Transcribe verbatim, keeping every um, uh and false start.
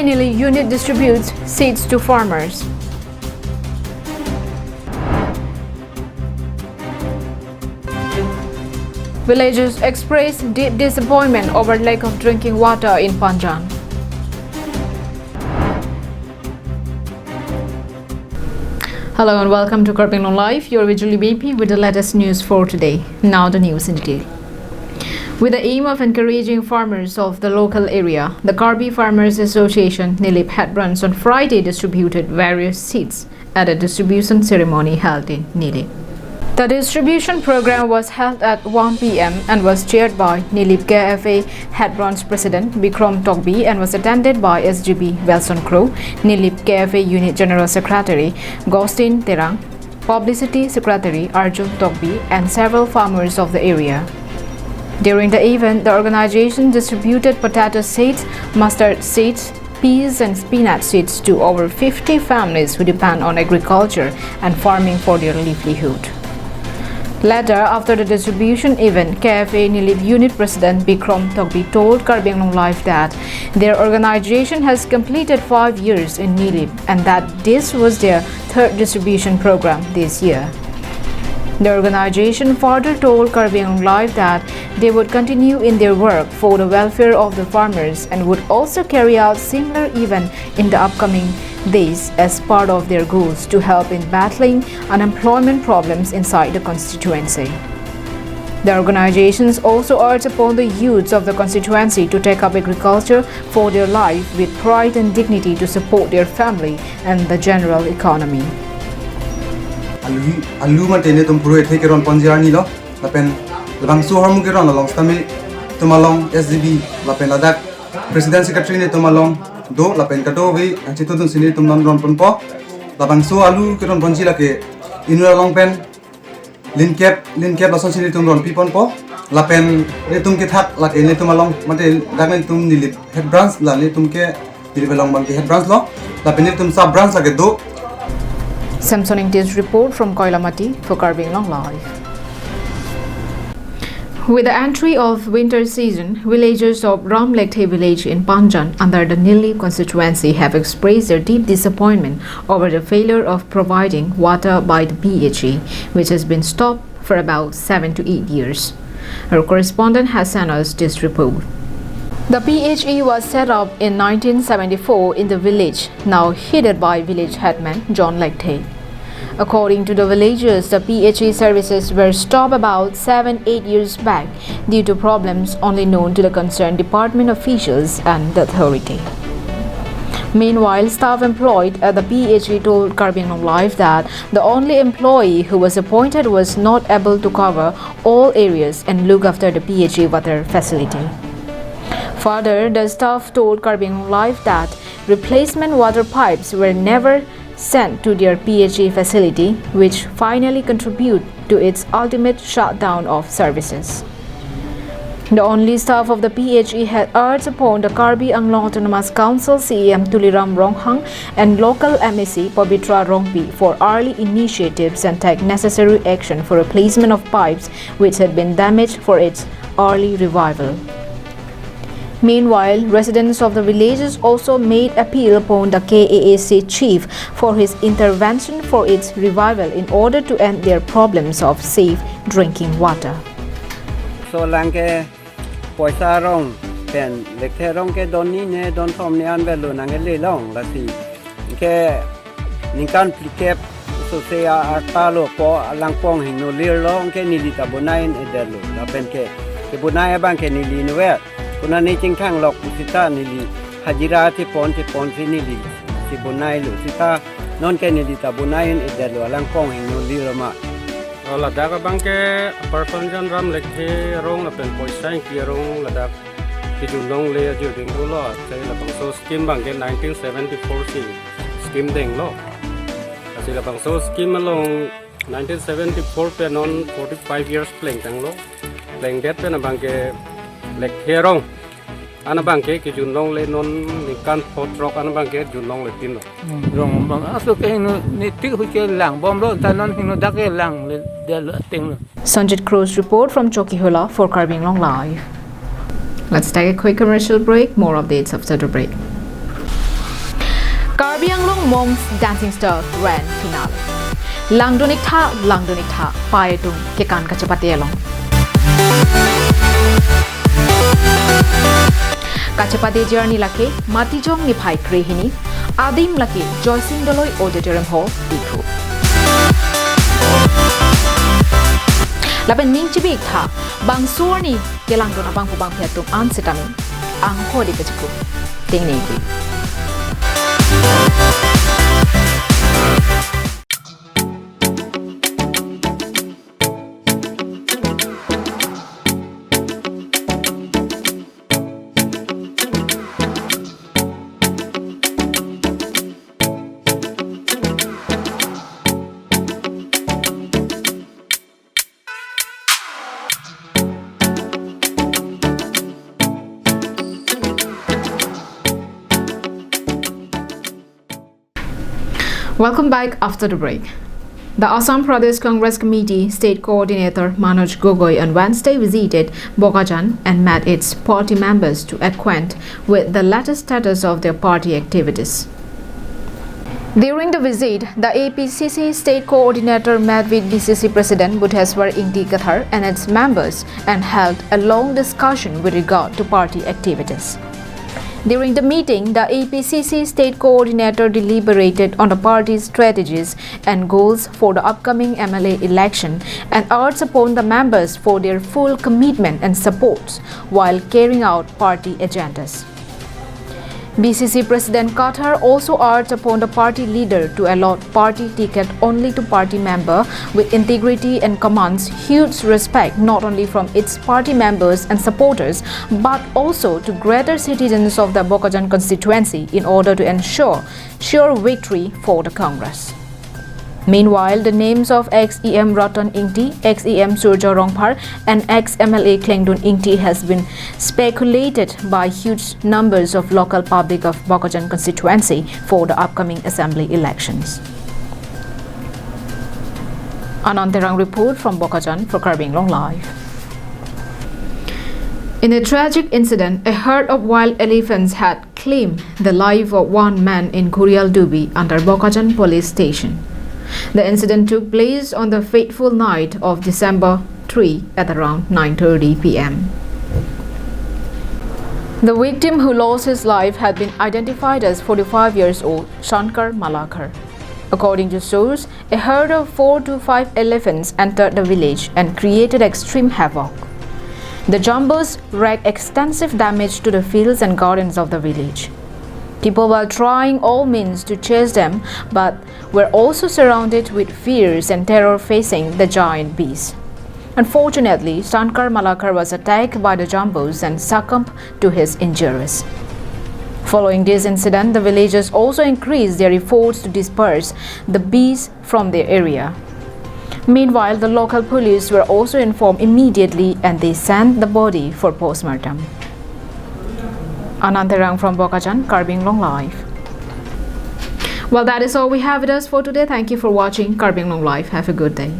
Nilip unit distributes seeds to farmers. Villagers express deep disappointment over lack of drinking water in Panjan. Hello and welcome to Karbi Anglong Live. You're with Julie Beypi with the latest news for today. Now the news in detail. With the aim of encouraging farmers of the local area, the Karbi Farmers Association Nilip Head Branch on Friday distributed various seeds at a distribution ceremony held in Nilip. The distribution program was held at one p m and was chaired by Nilip K F A Head Branch President Bikrom Tokbi and was attended by S G B Welson Kro, Nilip K F A Unit General Secretary Gostin Terang, Publicity Secretary Arjun Tokbi, and several farmers of the area. During the event, the organization distributed potato seeds, mustard seeds, peas, and spinach seeds to over fifty families who depend on agriculture and farming for their livelihood. Later, after the distribution event, K F A Nilip Unit President Bikrom Tokbi told Karbi Anglong Live that their organization has completed five years in Nilip and that this was their third distribution program this year. The organization further told Karbi Anglong Live that they would continue in their work for the welfare of the farmers and would also carry out similar event in the upcoming days as part of their goals to help in battling unemployment problems inside the constituency. The organizations also urge upon the youths of the constituency to take up agriculture for their life with pride and dignity to support their family and the general economy. Alu, alu mate netum puru ethe keron ponji arni lo, lapen labangso ahormu keron along sitame netum along S G B, lapen ladak President Secretary netum along do, lapen kadokave angchitudun si netum non ron ponpo. Labangso alu keron ponji lake inut along pen linkep, linkep lason si netum ron pi ponpo. Lapen netum kethak lake netum along mate dak netum Nilip Head Branch la netum ke Nilip along abang ke Head Branch lo. Lapen netum sub branch lake do. Samson Ingti's report from Koilamati for Karbi Anglong Live. With the entry of winter season, villagers of Ram Lekthe village in Panjan under the Nilip constituency have expressed their deep disappointment over the failure of providing water by the P H E, which has been stopped for about seven to eight years. Our correspondent has sent us this report. The P H E was set up in nineteen seventy-four in the village, now headed by village headman John Lekthe. According to the villagers, the P H E services were stopped about seven, eight years back due to problems only known to the concerned department officials and the authority. Meanwhile, staff employed at the P H E told Karbi Anglong Live that the only employee who was appointed was not able to cover all areas and look after the P H E water facility. Further, the staff told Karbi Anglong Live that replacement water pipes were never sent to their P H E facility, which finally contribute to its ultimate shutdown of services. The only staff of the P H E had urged upon the Karbi Anglong Autonomous Council C E M Tuliram Ronghang and local M A C Pabitra Rongpi for early initiatives and take necessary action for replacement of pipes which had been damaged for its early revival. Meanwhile, residents of the villages also made appeal upon the K A A C chief for his intervention for its revival in order to end their problems of safe drinking water. So lang ke poisa arong pen Lekthe arong ke don ni ne don thom ni an velo nang ele long lasi ke ningkan phlikep so se a arta lo po alang pong hingno lir lo ke neli ta bonai un-edetlo lapen ke ke bonai abang ke neli inutvet. Kuna ne chingthang lok sita neli hajira chepon chepon si neli si bonai lo sita non ke neli ta bonai un-edetlo alang pong hingno lir lo ma. Oh, ladak abang ke Upper Panjan Ram Lekthe arong lapen Poisa Ingti arong ladak kejun longle ajir ding lo. Sai labangso scheme abang ke nineteen seventy-four si scheme denglo. Lasi labangso scheme along nineteen seventy-four pen non forty-five years plengtanglo. Plengdet pen abang ke Lekthe arong an abang ke kejun longle non ningkan pho throk an abang ke jun longle tin lo. Rong bang aso ke hingno ne tik hui ke lang bomlo ta non hingno dak ke langledetlo ateng lo. Sanjit Cruz report from Chokihola for Karbi Anglong Live. Let's take a quick commercial break. More updates after the break. Karbi Anglong Monks Dancing Star Grand Finale. Langdun-ik tha, langdun-ik tha, pai atum kekan kachepate along. Kachepate arni lake Matijong niphai krehini, adim lake Joysing Doloi Auditorium Hall, Diphu. Lapen ning chibi-ik tha, bangso arni kelangdun abangphu bangphi atum an sitame angkho di pachikuk tengnei ke. Welcome back after the break. The Assam Pradesh Congress Committee State Coordinator Manoj Gogoi on Wednesday visited Bokajan and met its party members to acquaint with the latest status of their party activities. During the visit, the A P C C State Coordinator met with B C C President Budheswar Ingti Kathar and its members and held a long discussion with regard to party activities. During the meeting, the A P C C State Coordinator deliberated on the party's strategies and goals for the upcoming M L A election and urged upon the members for their full commitment and supports while carrying out party agendas. B C C President Kathar also urged upon the party leader to allot party ticket only to party member with integrity and commands huge respect not only from its party members and supporters but also to greater citizens of the Bokajan constituency in order to ensure sure victory for the Congress. Meanwhile, the names of ex-E M Ratan Ingti, ex-E M Surjya Rongphar, and ex-M L A Klengdun Ingti has been speculated by huge numbers of local public of Bokajan constituency for the upcoming assembly elections. Anand Terang report from Bokajan for Karbi Anglong Live. In a tragic incident, a herd of wild elephants had claimed the life of one man in Ghurial Dubi under Bokajan Police Station. The incident took place on the fateful night of December three at around nine thirty P M. The victim who lost his life had been identified as forty-five years old Shankar Malakhar. According to source, a herd of four to five elephants entered the village and created extreme havoc. The jumbos wreaked extensive damage to the fields and gardens of the village. People were trying all means to chase them, but were also surrounded with fears and terror facing the giant beast. Unfortunately, Shankar Malakhar was attacked by the jumbos and succumbed to his injuries. Following this incident, the villagers also increased their efforts to disperse the beast from their area. Meanwhile, the local police were also informed immediately and they sent the body for postmortem. Anand Terang from Bokajan, Karbi Anglong Live. Well, that is all we have with us for today. Thank you for watching Karbi Anglong Live. Have a good day.